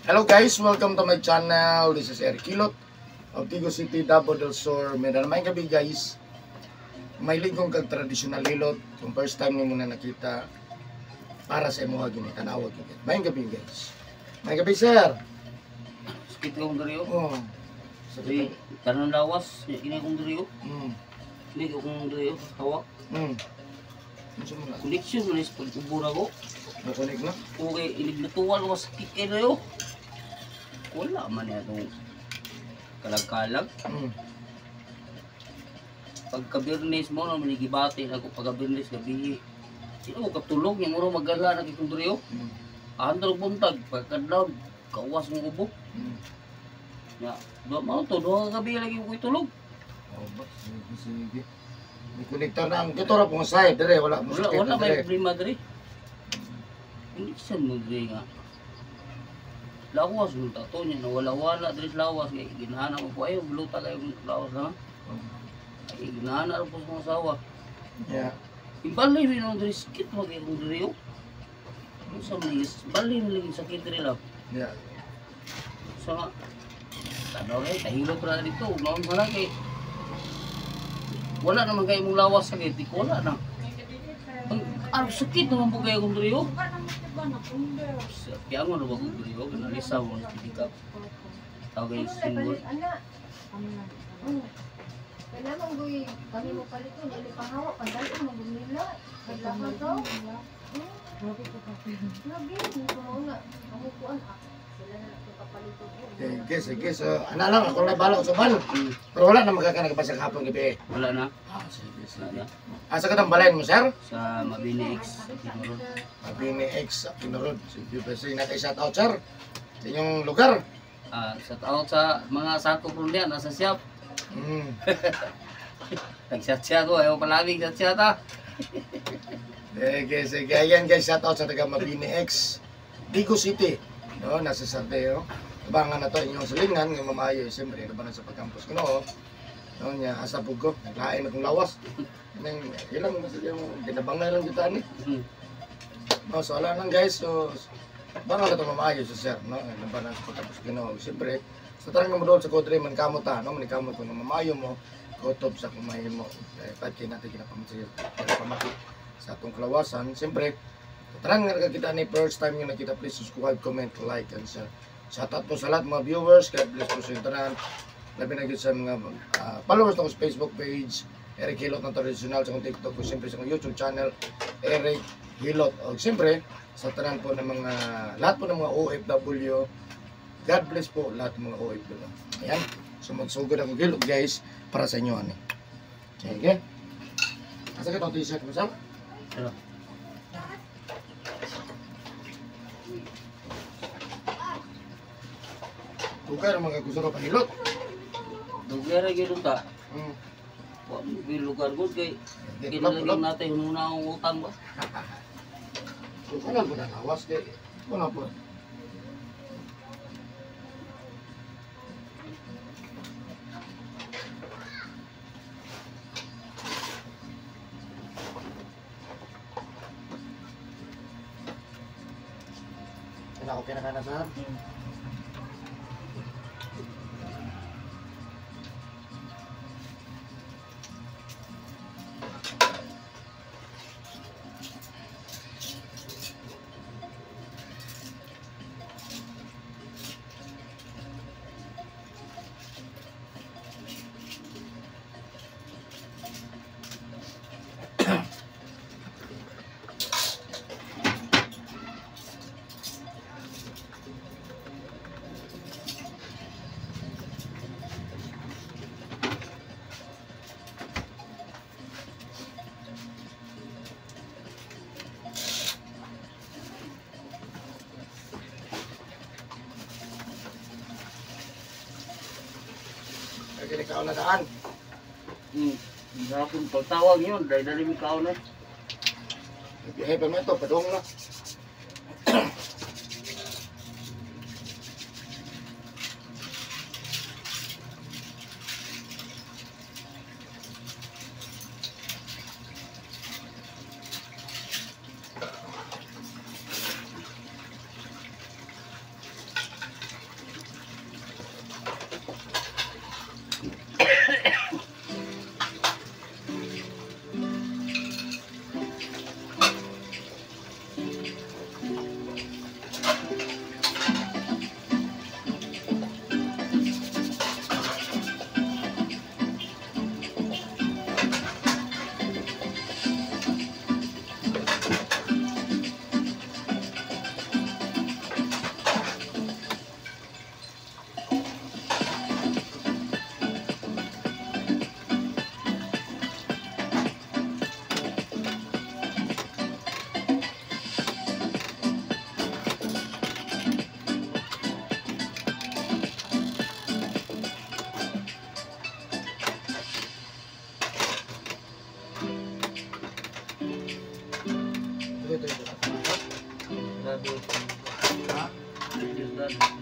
Hello guys, welcome to my channel. This is Eric Hilot of Tigos City, Davao del Sur. Mindanao. Maayong gabi, guys. May ligong kag traditional hilot. Kung first time nimo na nakita, para sa imo gini tanawag gini. Maayong gabi, guys. Maayong gabi, sir. Sakit kong diri oh. Oh. Di Sakit. tanan lawas, kini kong diri oh. Kini kong diri oh, hawak. Unsa man na? Connection man is pag-ubo na ko. Nakunik na? Okay, ilig natuwal ko sakit kay diri oh. Wala man niya itong kalag-kalag. Pagka-Biyernes mo na manigibati na ako pagka-Biyernes gabi. Di na ko katulog, yung muro magala na kitong diri oh. Andro buntag, pagkadlaw, kawas mong ubo. Ya, duha mo to, duha ka gabi lagi ko tulog. Oh, ba? Sige, sige. May connector na ang kitura pong side dire, wala mo Wala, sakit wala may dire. problema diri. Connection mo diri nga. Lawas mo tato niya, nawala-wala diri sa lawas kay ginahana mo po ayo bluta kayo lawas na. Ay ginahana ra po sa mga asawa. Ibalay mi nang diri sakit mo kay kong diri oh. Unsa man is balay mi lagi sakit diri lang. Sa nga tanaw kay tahilot ra dito, noon sa kay wala naman kayo mong lawas sakit, di ko wala na. Ang sakit naman po kayo kung diri oh. Kaya mo na ba kung diri oh, ganalisa mo sa pick up. Tawag kayo single. Kailangan goy kami mo palito dili pahawa padal-on mo gumila. Kailangan to. Grabe, hindi ko mauna. Ang kuan ah. Sila na lang kapalito. Sige, sige. So, ana lang, ako lang bahala sa bal. Pero wala na magkakanagpasag hapon gabi. Wala na. Ah, sige, Wala sige. na. Asa ka ng balayan mo, sir? Sa Mabini X. Kinurot. Mabini X, Kinurod. Sige, basta naka-shout out, sir. Sa inyong lugar. Ah, shout out sa mga sakop ron diyan, nasa shop. Nag-chat-chat ko, ayaw palagi chat-chat ah. Sige, sige. Ayan guys, shout out sa taga Mabini X, Digos City. No, nasa Sardeo. Abangan na to inyong silingan nga mamayo, siyempre laban na sa pagkampus ko no. No nya asa pug ko, naglain akong lawas. Nang ilang basta yung ginabangay lang kita ni. No, so ala lang guys. So abangan na to mamayo sa sir, no. Laban na sa pagkampus ko no. Siyempre sa tarang mo doon sa kodre man kamot ta, no, manikamot ko no mamayo mo kutob sa kumahimo. Eh, pat kay natin ginapamati sa atong kalawasan. Siyempre, tarang nga nakakita ni first time yung nakita, please subscribe, comment, like, and share. Shout out po sa lahat mga viewers. God bless po sa inyo tanan. Labi na gyud sa mga followers na ko sa Facebook page, Eric Hilot ng Traditional, sa akong TikTok, o siyempre sa akong YouTube channel, Eric Hilot. O siyempre, sa tanan po ng mga, lahat po ng mga OFW, God bless po lahat ng mga OFW. Ayan. So magsugod ako hilot guys, para sa inyo. Ano. Sige. Asa ka itong t-shirt mo, sir? Pero, Dugay ra mga gusto pahilot. Dugay ra gyud ta. Wa mo gyud lugar gud kay Hindi, kini tulap, lagi tulap. natin hununa ang utang ba. Wala po na lawas kay wala po. Kaya okay na ka na, sir? Kaya ikaw na daan. Gihapon pagtawag yun, dahil dali mi kaon na. Biyahe pa mo ito, padung na. Dagan.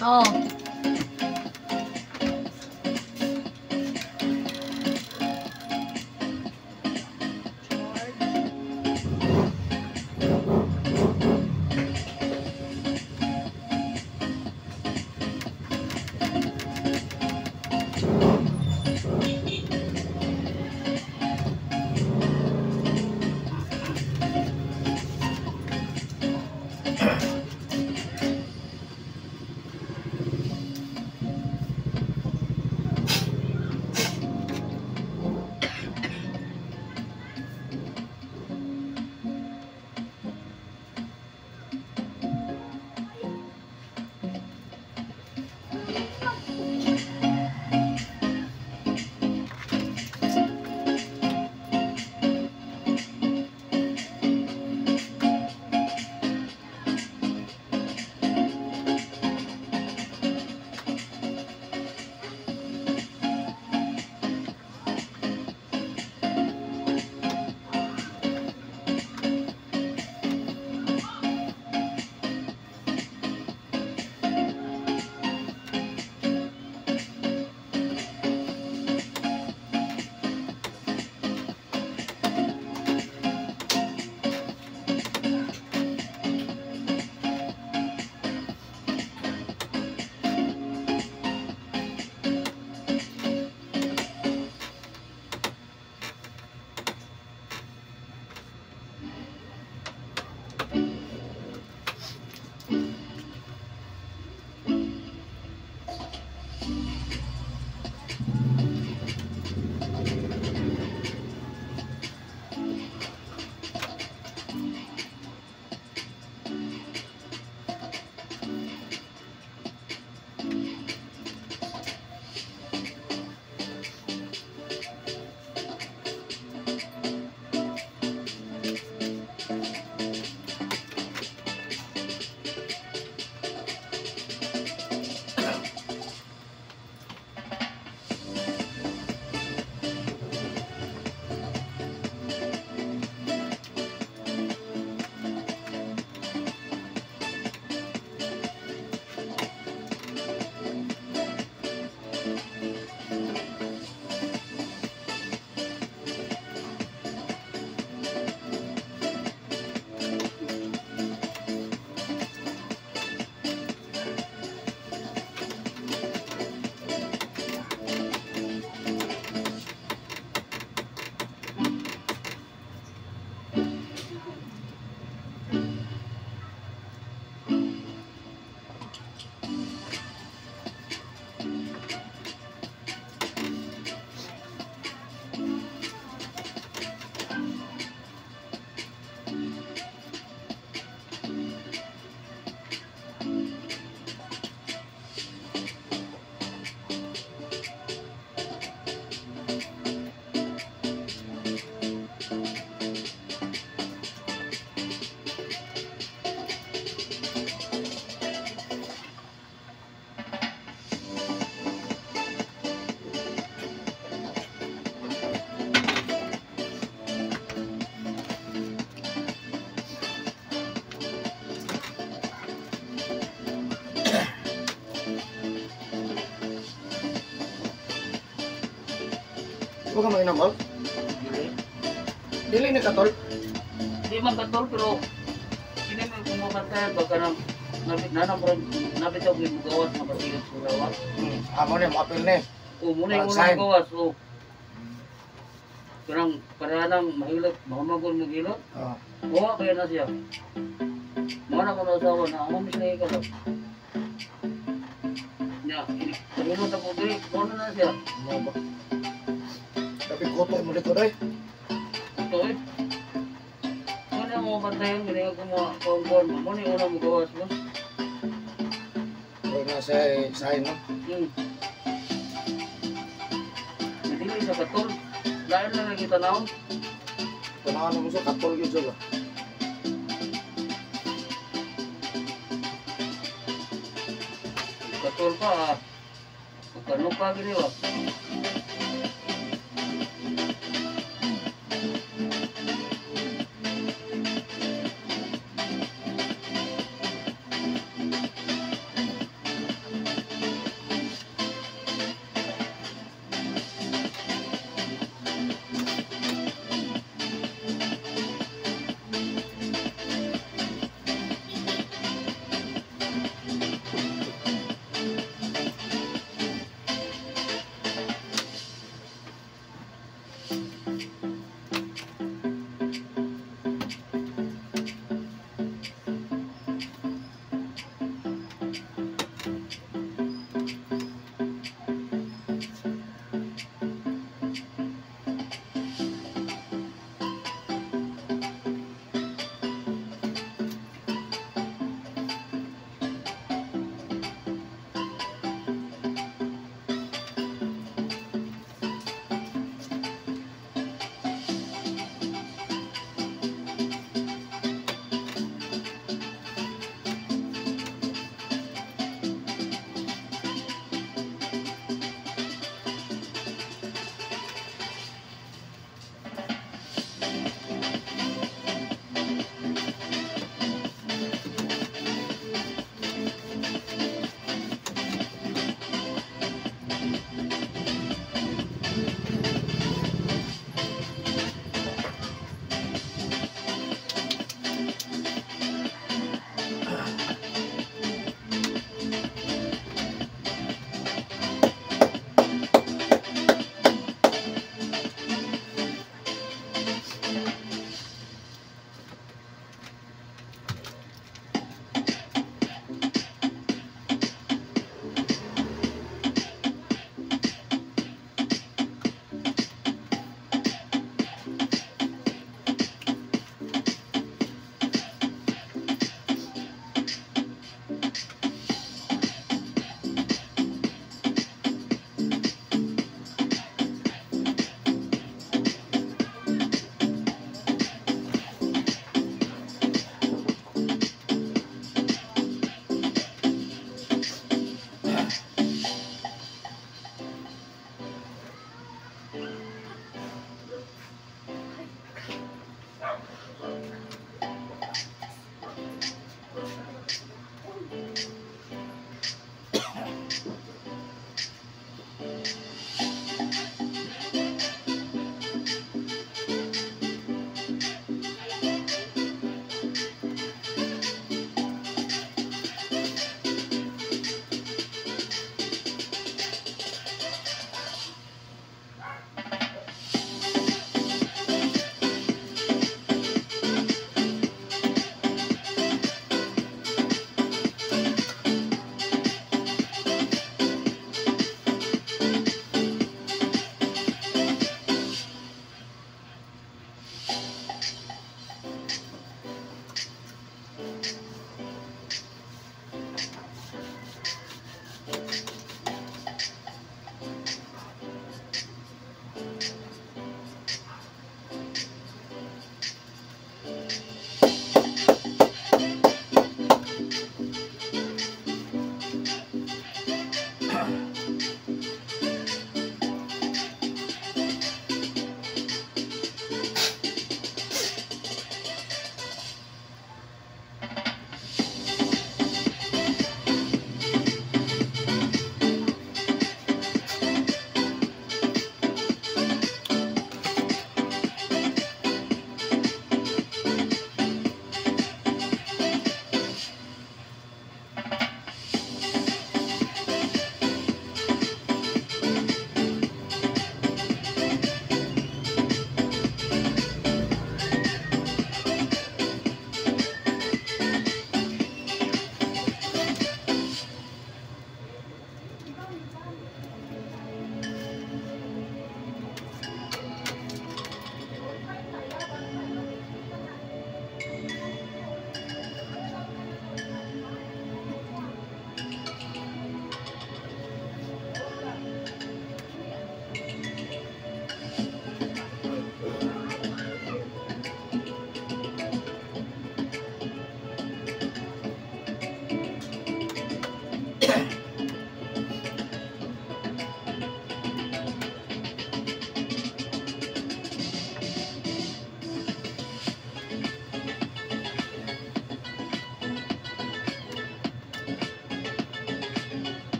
Oh. Di ba ka mainom, Bob? Dili. Dili ni katol. Di man katol pero kini may kumabantayan ba kanang nabit na nang nabit ako yung gawas na basigat sa lawas. Amo ni mo apil ni. O muna yung Parang sign. unang gawas o kanang para nang mahilot, mahamagol mo gilot. Oh. Kuha kaya na siya. Mga na ko na asawa na ako mis lagi ka lang. Nya, pagilot ako diri, kuha na siya. Mo ba? Tapi koto mo likod ay. Ito eh. Muna mo bantayan, gini ako mga kaungkuan mo. Muna yung unang mo gawas mo. Pero na sa sign no. Nadili sa katol. Lain lang ang kita naon. Tunahan mo sa katol gyud siya. Katol pa ah. Pagkano pa gini ba?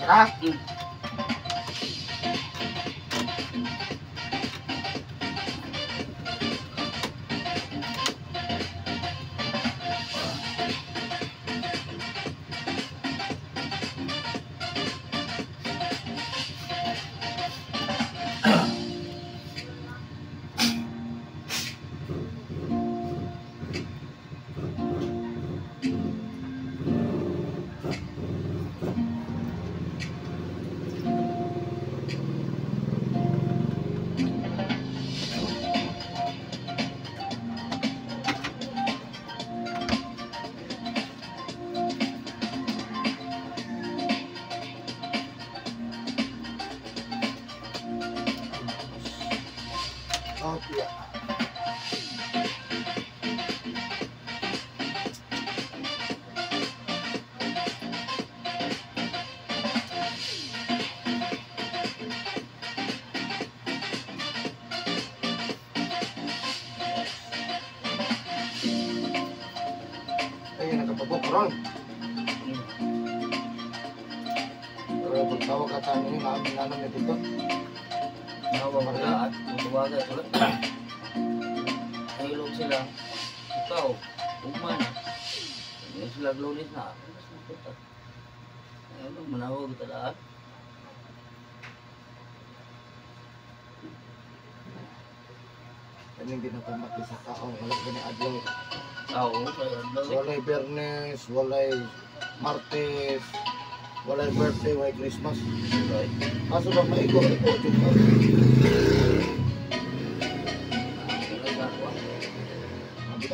Tara. Okay. Ay, nakapabok ron. Pero pagtawag ka tayo ninyo, namin namin na dito. Nawag at tuwaga sila. Nahilog sila. Ikaw, ugma na. Ngayon sila Lunes na. Mas napunta. Ayun, manawag ito lahat. Kaning ginapamati sa tao, wala gani adlaw. Oo, kaya adlaw. Walay Biyernes, walay Martes, walay birthday, walay Christmas. Right. Kaso ba maigo, iko, jud ka.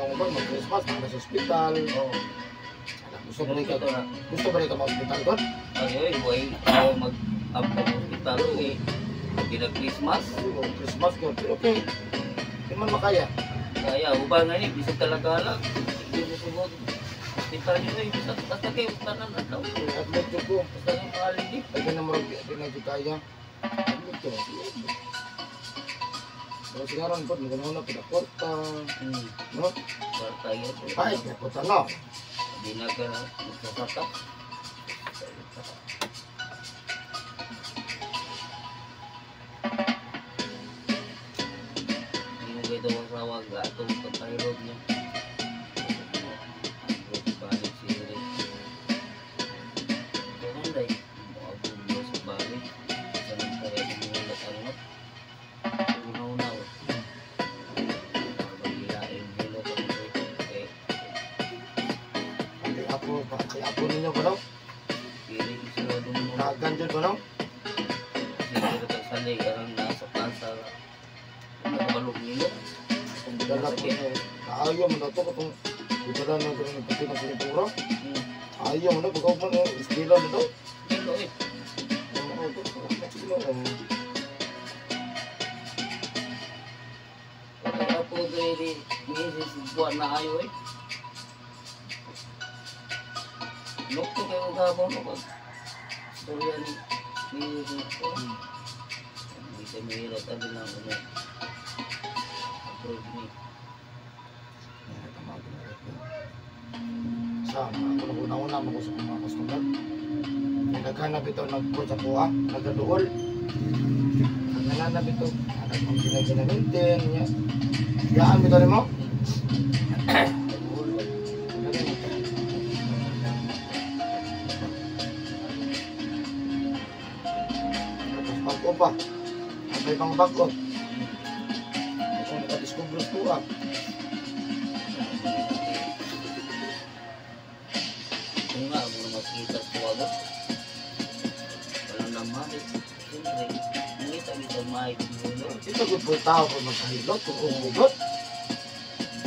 Ang mo ba, mag-Christmas, para sa ospital. Oo. Gusto ba rin ka, gusto ba rin ka ma-ospital doon? Ay, ay, buhay ako mag-ampo sa ospital eh. Hindi na Christmas. Oo, Christmas doon. Pero okay, hindi man makaya. Kaya, uban nga ni, bisag talaga. Hindi mo sugod. Hospital yun eh, bisag basta kayo, tanan adlaw. Admit jud ko. Basta nang mahalin eh. Ay, ganun mo rin, di na jud kaya. Admit ko. Pero siguro po, maganda na po, kwarta, no? Kwarta yun. Ay, kwarta no. Hindi na ka na magsasaka. Hindi mo kayo daw ang sawag, atong pagpahirog niya. Balik si Eric. Ganun day, muabog mo sa balik. Sa nagkaya sa mga ano. Una-una. Pagkilain, hilo ka mo kay Ate apo, ate apo ninyo ba no? Piling sila doon. Kagan dyan ba no? Siguro ka sa leg, arang nasa plaza. Nakabalog nilo. Kung dala po niyo, kaayo mo na ito, kung dala na ito ng pati na sinipura. Ayaw mo na, pagkaw mo na, istila na ito. Hilo eh. Kaya po diri, misis buwan na ayo eh. Lukto kayo gabon no pag storya ni misis ko. Hindi kami hirap tabi na ako na. Approve ni. Sa ako nag-una-una mo ko sa mga customer. Naghanap ito nag-call sa kuha, nagaduol. Naghanap ito, anak mong ginaginamintin niya. Yaan mo ito rin mo? Tapos bago pa. May pang bago. Ako nakadiscover sa kuha. Gud po tao po magpahilot kung umugot.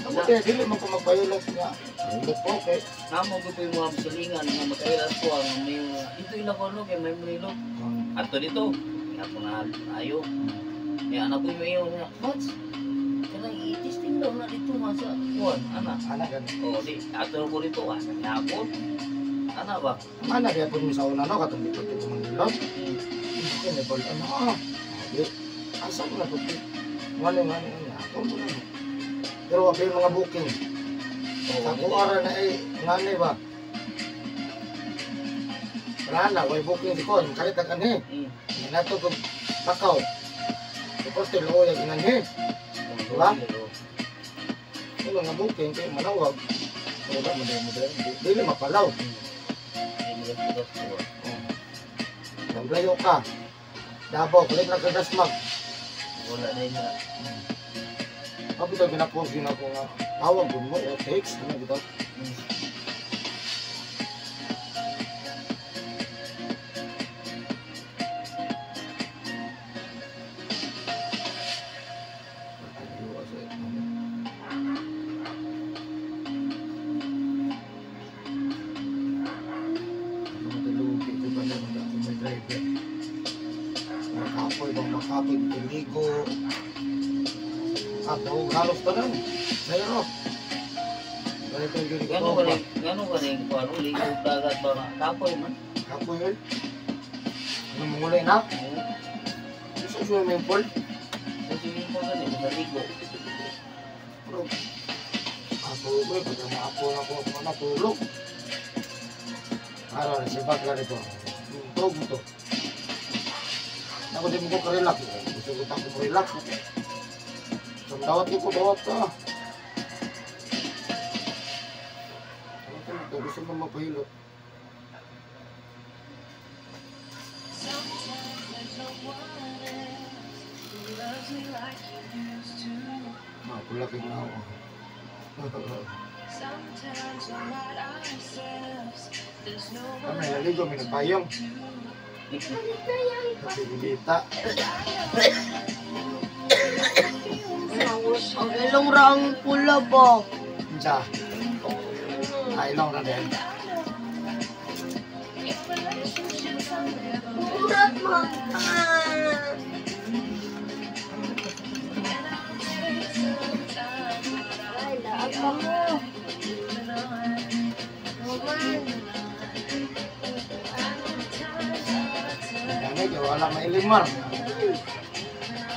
Ako kaya dili man ko magpahilot nga. Pahilot po kay. Namo ko po yung mga silingan nga makailas ko ang may dito ila ko no kay may mahilot. Ato dito, nga po na ayo. Ya anak ko yung iyo nga. Bats. Kanang i-testing daw na dito nga sa kuan, ana. Ana gani. Oh, di ato ko dito asa gihapon. Ana ba? Ana gihapon mi sa una no katong dito ko manghilot. Hindi ni bol ano. Di asa ko na to. Ngano ngano ato mo na. Pero wa mga booking. Sa kuara na eh ngani ba? Wala, way booking si Kon, kalit ang anhe. Nato kog Macau. Tapos tiluoy ang inanhe. Diba? Yung mga booking kay manawag. Wala mo dahil mo dahil. Dili mapalaw. Naglayo ka. Davao, kulit lang ka dasmag. Wala na yun. Ako daw ginapost yun ako nga. Tawag ko mo, text. Ano gito? Makapoy, tuligo. At halos tanan. Sayro. Ganito yung gini ko. Gano ka rin, kung ano, ligo dagat ba nga? Kapoy man. Kapoy yun. Ano mungulay na? Sa swimming pool. Sa swimming pool kasi, sa ligo. Pero, tulog eh. Pagka maapo na ako, natulog. Araw, nasibag lang ito. Tulog mo to. Ako di mo ko ka-relax. Gusto ko tako mo-relax. So, dawat ko, dawat ka. Gusto mo mapahilot. Mapula kay nga ako. Kami naligo, may nagpayong. Nagpipilita. Ang ilong ra ang pula ba? Unsa? Ay, ilong na din. Urat man. Ay, laag pa mo. Woman. Gani, kaya wala mailimar.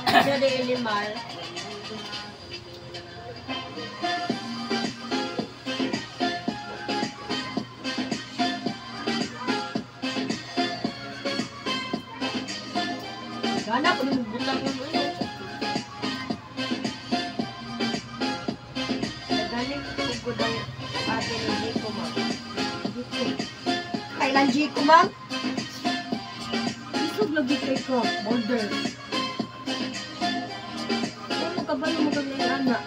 Siya di ilimar. Gana ko nung butang yung ano. Nagaling ko daw ate ni Jico, ma'am. Jico. Kailan Jico, ma'am? Isog lagi kay ka, border. Ano ka ba nung magagaling anak?